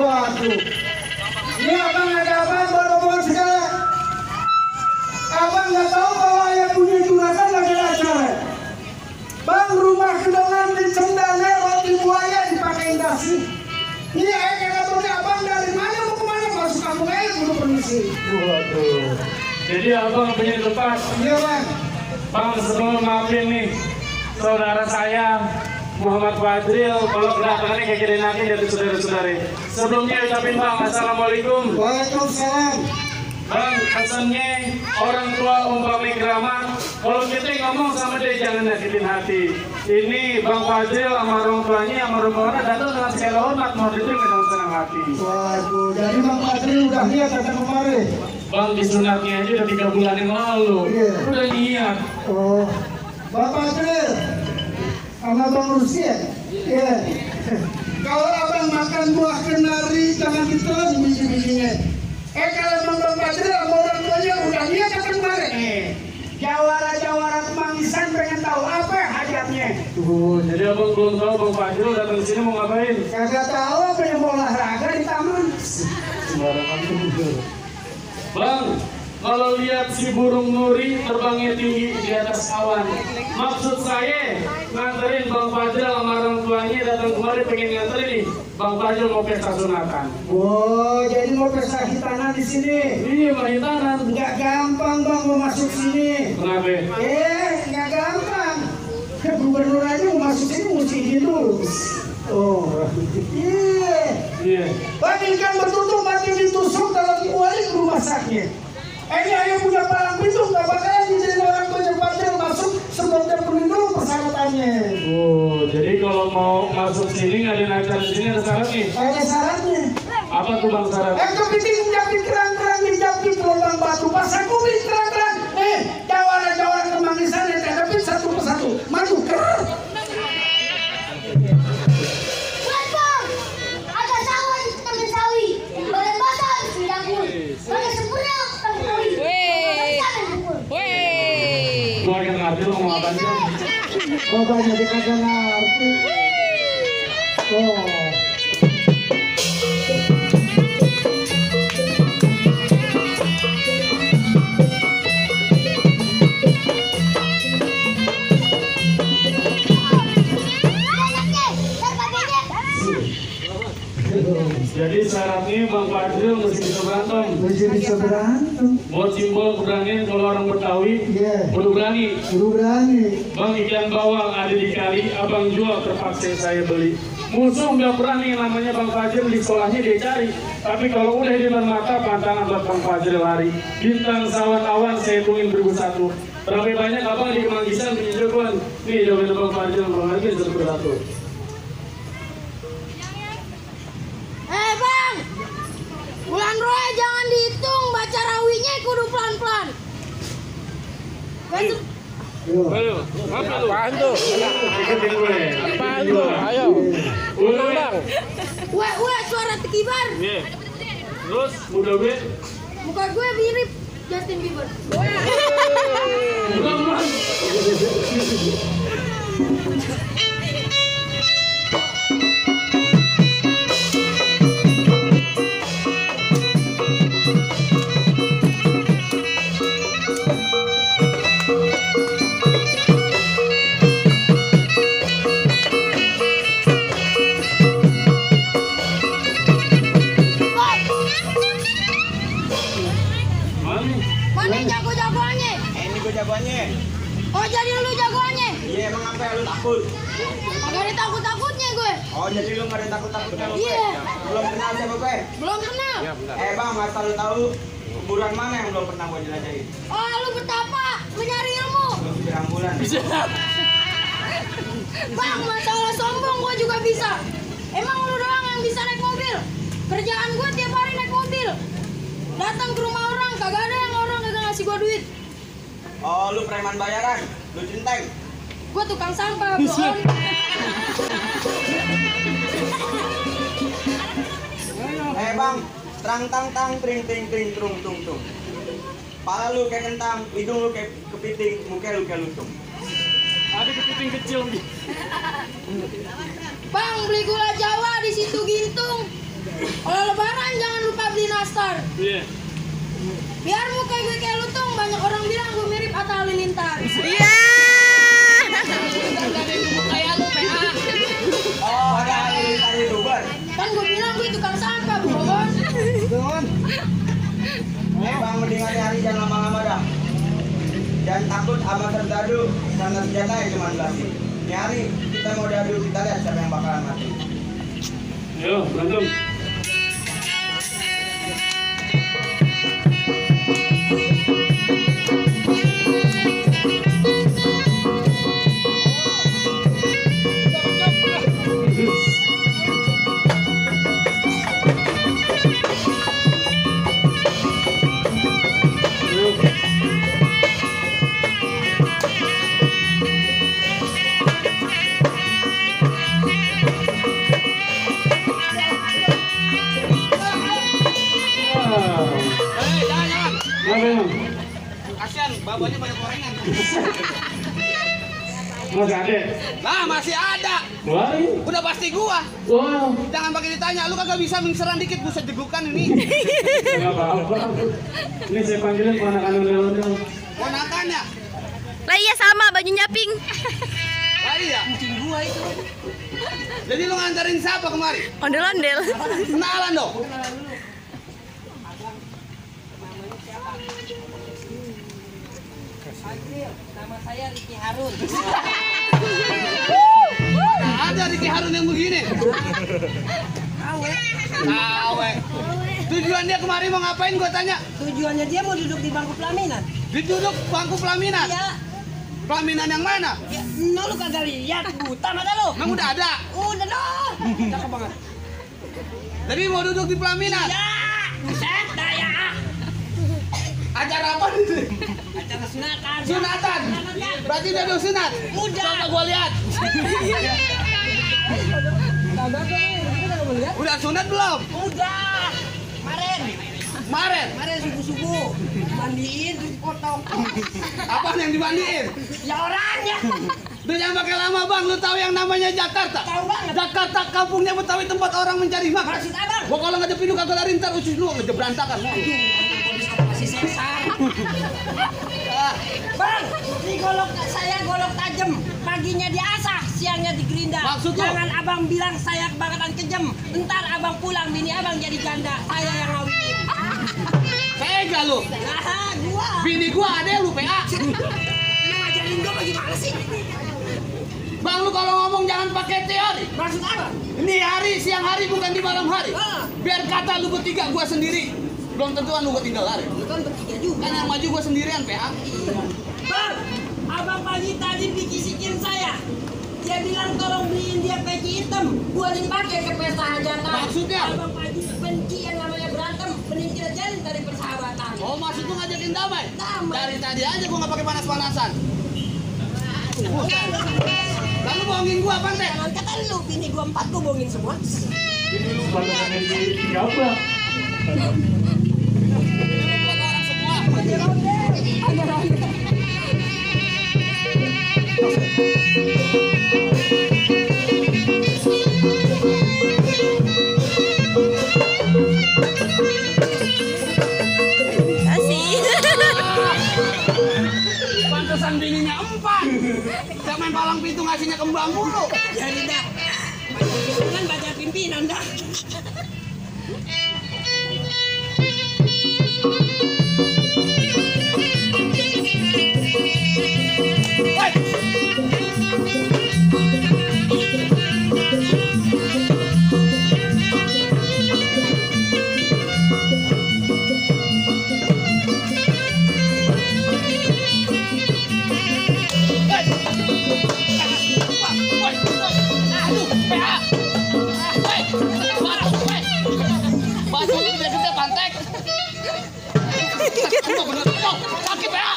Waduh, ini abang ada apa bawa segala? Abang nggak tahu bahwa ayah punya juragan lagi acara. Bang, rumah kedengan di cendana roti buaya dipakai dasi. Ini ayah kata abang dari mana mau kemana? Masuk kampung aja dulu permisi. Waduh, jadi abang punya tempat. Iya bang. Bang, sebelum maafin nih saudara saya Muhammad Fadril, kalau kedatangannya kayak gini nanti dari saudara-saudari. Sebelumnya ucapin bang, assalamualaikum. Waalaikumsalam. Bang, pesannya orang tua umpamai keramat. Kalau kita ngomong sama dia jangan nyakitin hati. Ini Bang Fadril sama orang tuanya sama rombongannya datang dengan segala hormat, mau diterima dengan senang hati. Waduh, jadi Bang Fadril udah lihat datang kemarin. Bang, di sunatnya aja udah 3 bulan yang lalu. Iya. Udah niat. Oh, Bang Fadril sama Bang Rusia. Iya. Kalau abang makan buah kenari jangan ditelan biji-bijinya. Kalau Bang Fadril sama orang tuanya udah lihat datang kemarin. Jawara-jawara kemangisan pengen tahu apa hajatnya. Jadi abang belum tahu Bang Fadril datang ke sini mau ngapain? Kagak tahu apa yang mau olahraga di taman. Sembarangan tuh. Bang, kalau lihat si burung nuri terbangnya tinggi di atas awan, maksud saya nganterin Bang Fadril sama orang tuanya datang kemari pengen nganterin nih Bang Fadril mau pesta sunatan. Oh, jadi mau pesta hitanan di sini? Iya, Bang hitanan. Nggak gampang Bang mau masuk sini. Kenapa? Nggak gampang. Gubernur aja mau masuk sini mesti gitu. Oh, Iya. Bang ikan bertutup mati ditusuk dalam kuali ke rumah sakit. Ini ayah punya palang pintu nggak bakalan izinin orang tuanya Fadril masuk sebagai pelindung persyaratannya. Oh, jadi kalau mau masuk sini ngadain acara di sini ada syarat nih? Ada syaratnya. Apa tuh Bang syarat? Kepiting menjapit kerang-kerang dijapit lubang batu pasang kubik kerang-kerang. Jawara-jawara kemangisan yang dihadapin satu persatu. Maju ker. Ada sawah di tengah sawi. Boleh basah sedang panjang. Oh banyak dikagak ngerti. Oh. Jadi syaratnya Bang Fadril mesti bisa berantem. Mesti bisa berantem. Buat simbol keberanian kalau orang Betawi, Iya. kudu berani. Kudu berani. Bang ikan bawang ada di kali, abang jual terpaksa saya beli. Musuh nggak berani namanya Bang Fajril di sekolahnya dia cari. Tapi kalau udah di depan mata, pantangan buat Bang Fajril lari. Bintang sawan awan saya hitungin 1001. Berapa banyak abang di Kemanggisan punya jagoan. Nih jawaban Bang Fajril, Bang Fajril 101. Bang, bulan roy jangan dihitung, baca rawinya kudu pelan-pelan. Yo. Ayo, Apaan tuh? ikutin gue. Apaan tuh? Ayo. Ulang bang. Suara tekibar. Nih, terus udah gue. Muka gue mirip Justin Bieber. Ulang bang. Mana yang jago-jagoannya? Ini gue jagoannya. Oh jadi lu jagoannya? Iya emang apa ya lu takut? Agak ada takut-takutnya gue. Oh jadi lu nggak ada takut-takutnya lu? Iya. Belum kenal siapa gue? Belum kenal. Bang, asal lu tahu kuburan mana yang belum pernah gue jelajahin? Oh lu betapa mencari ilmu. Belum pirang bulan. Bang, masalah sombong gue juga bisa. Emang lu doang yang bisa naik mobil? Kerjaan gue tiap hari naik mobil. Datang ke rumah orang, kagak ada yang orang kagak ngasih gue duit. Oh lu preman bayaran, lu centeng. Gue tukang sampah, bro. Bang, terang tang tang tring tring tring trung tung tung. Pala lu kayak kentang, hidung lu kayak kepiting, muka lu kayak lutung. Ada kepiting kecil nih. Bang, beli gula Jawa di situ Gintung. Kalau lebaran jangan lupa beli nastar. Iya. Biar muka gue kayak lutung, banyak orang bilang gue mirip Atta Halilintar. Iya. Kayak lu, PA. Oh ada halilintar YouTuber. Kan gue bilang gue tukang sampah, bos. Bang, mendingan hari jangan lama-lama dah. Jangan takut sama tergadu karena senjata yang cuma basi. Ini hari kita mau diadu, kita lihat siapa yang bakalan mati. Ayo, berantem. Kasian, babanya banyak gorengan. Masih ada? Nah, masih ada. Wah, Udah pasti gua. wow. Jangan pakai ditanya, lu kagak bisa menserang dikit, buset jegukan ini. Enggak apa-apa. Ini saya panggilin ponakan ondel-ondel. Ponakannya. Lah iya sama bajunya pink. Lah iya. Gua itu. Jadi lu nganterin siapa kemari? Ondel-ondel. Kenalan dong. Nama saya Ricky Harun. Ada Ricky Harun yang begini. Awe. Tujuan dia kemari mau ngapain gua tanya? Tujuannya dia mau duduk di bangku pelaminan. Duduk bangku pelaminan. Ya, Pelaminan yang mana? ya no, lu kagak lihat, buta mata lu. Emang udah ada. Udah dong. Cakep banget. Jadi mau duduk di pelaminan. Ya, buset daya. Acara apa ini? Acara sunatan. Sunatan. Berarti udah ada sunat. Udah. Coba gua lihat. Kagak tuh, kita kagak lihat. Udah sunat belum? Udah. Kemarin. Kemarin. Kemarin subuh-subuh mandiin terus potong. Apa yang dimandiin? Ya orangnya. Lu jangan pakai lama bang, lu tahu yang namanya Jakarta? Tahu banget. Jakarta kampungnya Betawi tempat orang mencari makan. Maksud abang? Gua kalau nggak pindu kagak lari ntar usus lu ngejep berantakan. Masih sesar. Bang, ini saya golok tajam. Paginya diasah, siangnya digerinda. Maksud lu? Jangan abang bilang saya kebangetan kejem. Ntar abang pulang, bini abang jadi janda. Saya yang ngawinin. Pega lu. Nah, gua. Bini gua ada lu PA. Lu ngajarin gua bagaimana sih? Bang lu kalau ngomong jangan pakai teori. Maksud apa? Ini hari siang hari bukan di malam hari. Ah. Biar kata lu bertiga gua sendiri. Belum tentuan lu gua tinggal lari. Lu kan bertiga juga. Kan yang maju gua sendirian PA. Bang, abang pagi tadi bikisikin saya. Dia bilang tolong beliin dia peci hitam. Buat dipakai ke pesta hajatan. Maksudnya? Abang pagi benci yang namanya berantem. Mending kita jalin dari persahabatan. Oh maksud lu ngajakin damai? Damai. Dari tadi aja gua nggak pakai panas-panasan. Lalu bohongin gua apa teh? Jangan kata lu, bini gua 4 gua bohongin semua. Ini lu pada ada di gabah. Buat orang semua. Kasih. Pantesan bininya 4. Jangan main palang pintu ngasihnya kembang mulu. Jadi dah. Kan baca pimpinan dah. Batu gede-gede pantek. Bener. Oh, sakit ya.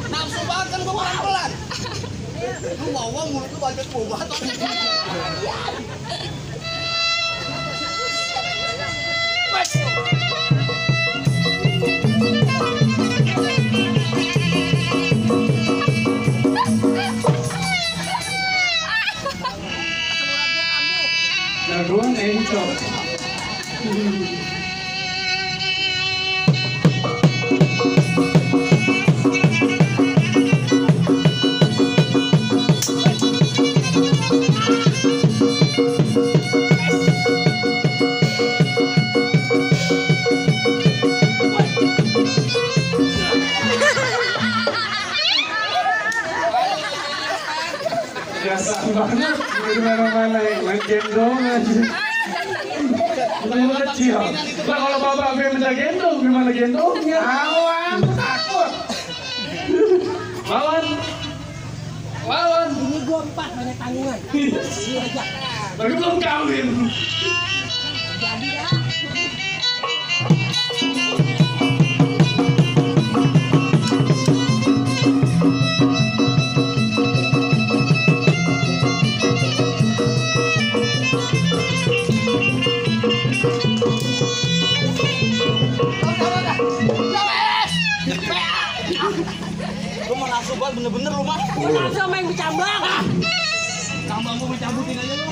Nafsu banget kan gua pelan-pelan. Lu mau mulut lu banyak boba atau Jagoan encok. Biasa banget, gimana-mana yang gendong aja. Bukan kecil. Nah kalau bapak gue minta gendong, gimana gendongnya? Awan, takut. Lawan. Lawan. Ini gua 4 banyak tanggungan. Ini aja. Tapi belum kawin. Jadi ya. Bal bener-bener lu mah. Langsung main bercambang. Kambang gua mencabutin aja lu.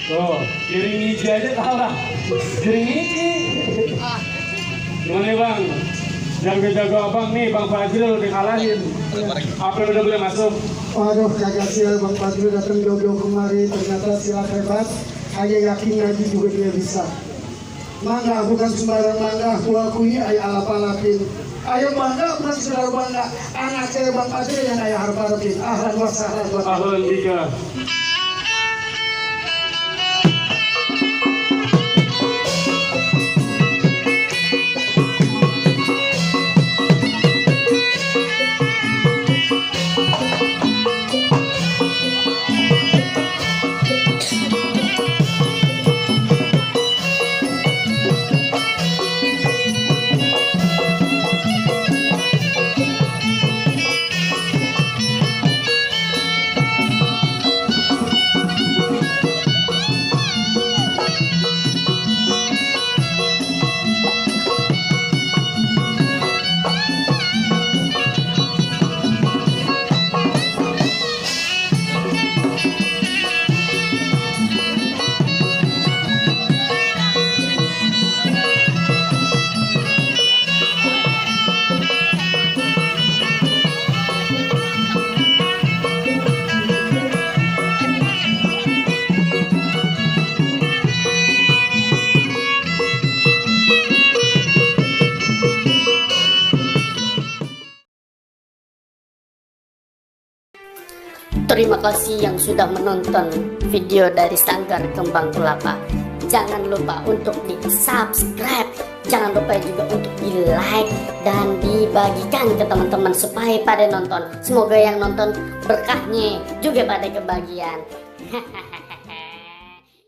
Tuh, giring hiji aja kalah. Giring hiji. Gimana nih bang? Jago-jago abang nih, Bang Fajrul dikalahin. Apa udah boleh masuk? Waduh, kagak sial Bang Fajrul datang jauh-jauh kemari, ternyata silat hebat. Ayah yakin ngaji juga dia bisa. Mangga bukan sembarang mangga, aku akui ayah alap-alapin. Ayo bangga bukan sekedar bangga, anak saya Bang Fajrul yang ayah harap-harapin. Ahlan wa sahlan buat Ahlan bika. Terima kasih yang sudah menonton video dari Sanggar Kembang Kelapa. Jangan lupa untuk di subscribe, jangan lupa juga untuk di like dan dibagikan ke teman-teman supaya pada nonton. Semoga yang nonton berkahnya juga pada kebagian.